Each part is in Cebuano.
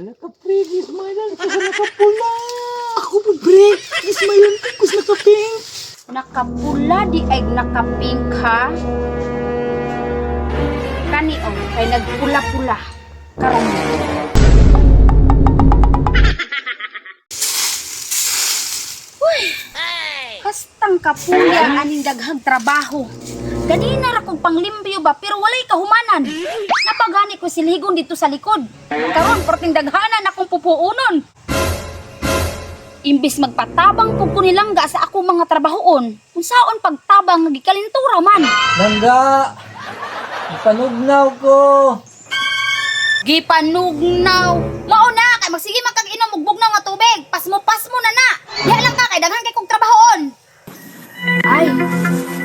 Hala ka pre, gismayan ko sa nakapula. Ako po pre, gismayan ko sa nakapink. Nakapula di ay nakapink ha. Kani oh, kay nagpula-pula. Karon. Uy! Kastang kapuya aning daghang trabaho. Ganina ra kong panglimpyo ba pero walay kahumanan. Napagani ko silhigon dito sa likod. Karon perting daghanan akong pupuunon. Imbis magpatabang pug ko nilangga sa akong mga trabahoon, unsaon pagtabang nga gikalintura man. Langga! Panugnaw ko! Gipanugnaw. Mao na kay magsige man kag inom og bugnaw nga tubig. Pasmo-pasmo na na. Diha lang ka kay daghan kay kog trabahoon. Ay,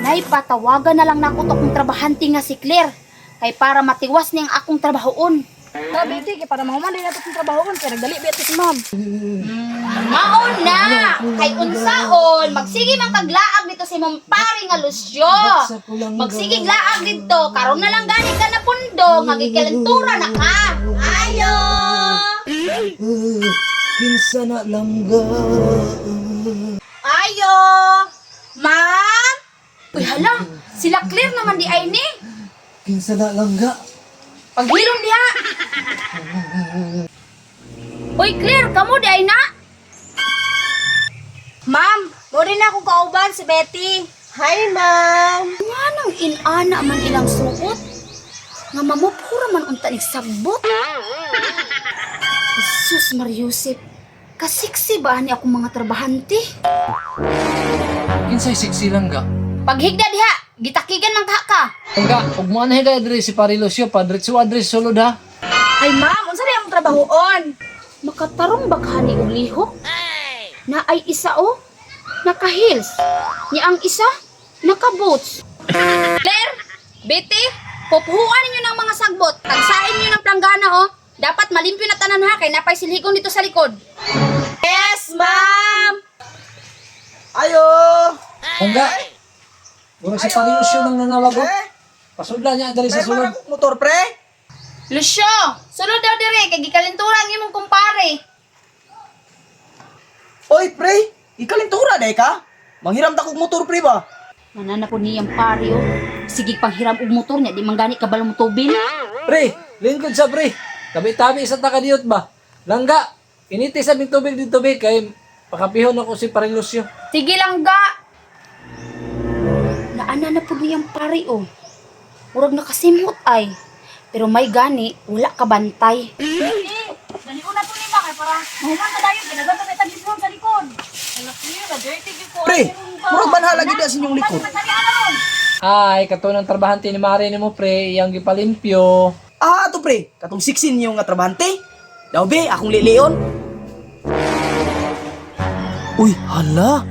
nay patawagan na lang nako to kong trabahante nga si Claire kay para matiwas niyang akong trabahoon. Sabi iti, kay para mahuman din nato itong trabaho kon, kay nagdali ba ito si ma'am. Mao na kay unsaon magsige man kag laag dito si mong pare nga Lucio. Magsige laag dito karon na lang gani ka na pundo nga gikalentura na ka. Ayo. Kinsa na langga. Ayo. Ma'am. Uy hala, sila Claire naman di ay ni. Kinsa na langga. Paghilom diha. Uy Claire, kamo di ay na. Ma'am, mo rin ako kauban si Betty. Hi, ma'am. Nganong inana man ilang suot? Nga mamupura man unta ning sagbot. Jesus Mariusip, kasiksi ba ani akong mga trabahante? Kinsay sexy langga? Paghigda diha, gitakigan man kaha ka. Langga, ug mo anay kay diri si Pare Lucio, padretso address sulod ha. Ay, ma'am, unsa rin ang trabahoon? Makatarong ba ka ni og lihok? Na ay isa o, naka heels. Ni ang isa, naka boots. Claire, Betty, pupuhuan ninyo ng mga sagbot. Tagsain ninyo ng planggana oh. Dapat malimpyo na tanan ha, kay napay silhigon dito sa likod. Yes, ma'am. Ayo! Langga! Murag si Pare Lucio nang nanawag oh. Pasudla niya diri sa Pre, sulod. para akong motor pre. Lucio, sulod daw dire kay gikalintura ang imong kumpare. Oy pre, ikalintura day ka. Manghiram ta kog motor pre ba? Manana po niyang pare oh. Sige panghiram og motor niya, di man gani kabalo mo tubil. Pre, lingkod sa pre. Tabi-tabi sa takadiyot ba? Langga, initi sa ming tubig dito be kay pakapihon ako si Pare Lucio. Sige lang ga. Naana na po niyang pare oh. Murag nakasimhot ay. Pero may gani, wala ka bantay. Dali ko na to ni kay para mahuman ta dayon kay daghan ta tagilon sa likod. Pre, murag banhala gid sa inyong likod. Ay, kato ng trabahante ni Mari nimo pre, iyang gipalimpyo. Ah, ato pre, katong 16 niyo nga trabahante. Daw be, akong lilion. Uy, hala.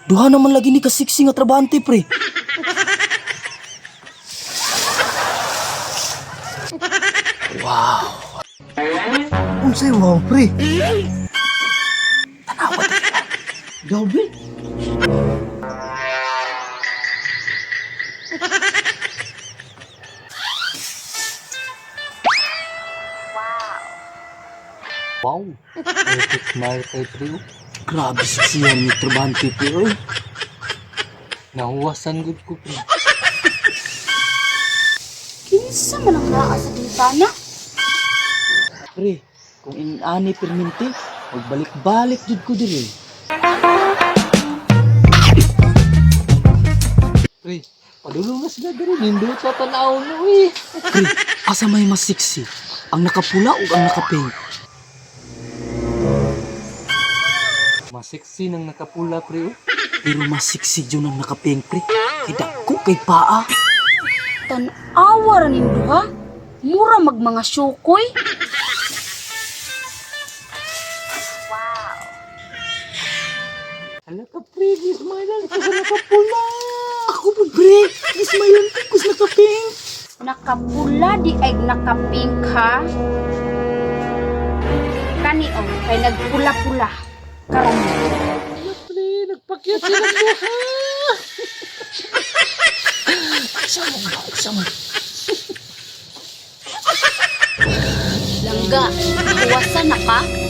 Duha naman lagi ni ka 16 nga trabahante pre. Wow. Unsay wow pre? Tanawa ta. Daw be. Wow. Epic smile kay pre. oh. Grabe siksiyan ni trabahante pre. Oy. Nahuwasan gud ko pre. Kinsa man ang naa sa bintana? Pre, kung inani perminti, magbalik-balik jud ko diri. Pre, padulong na sila diri nindot sa tanaw no eh. Pre, asa may mas sexy? Ang nakapula o ang nakapink? Mas sexy nang nakapula pre. oh. Pero mas sexy jud ang nakapink, pre. Kay dagko kay paa. Tanawa ra ning duha. Mura mag mga syukoy. Hala ka pre, gismayan ko sa nakapula. Ako po, pre. Gismayan ko sa nakapink. Nakapula di ay nakapink ha. Kani oh, kay nagpula-pula. Karon. Hala pre, nagpakyat sila duha. Isa mo ba? Isa mo. Langga, Langga, huwasan na ka.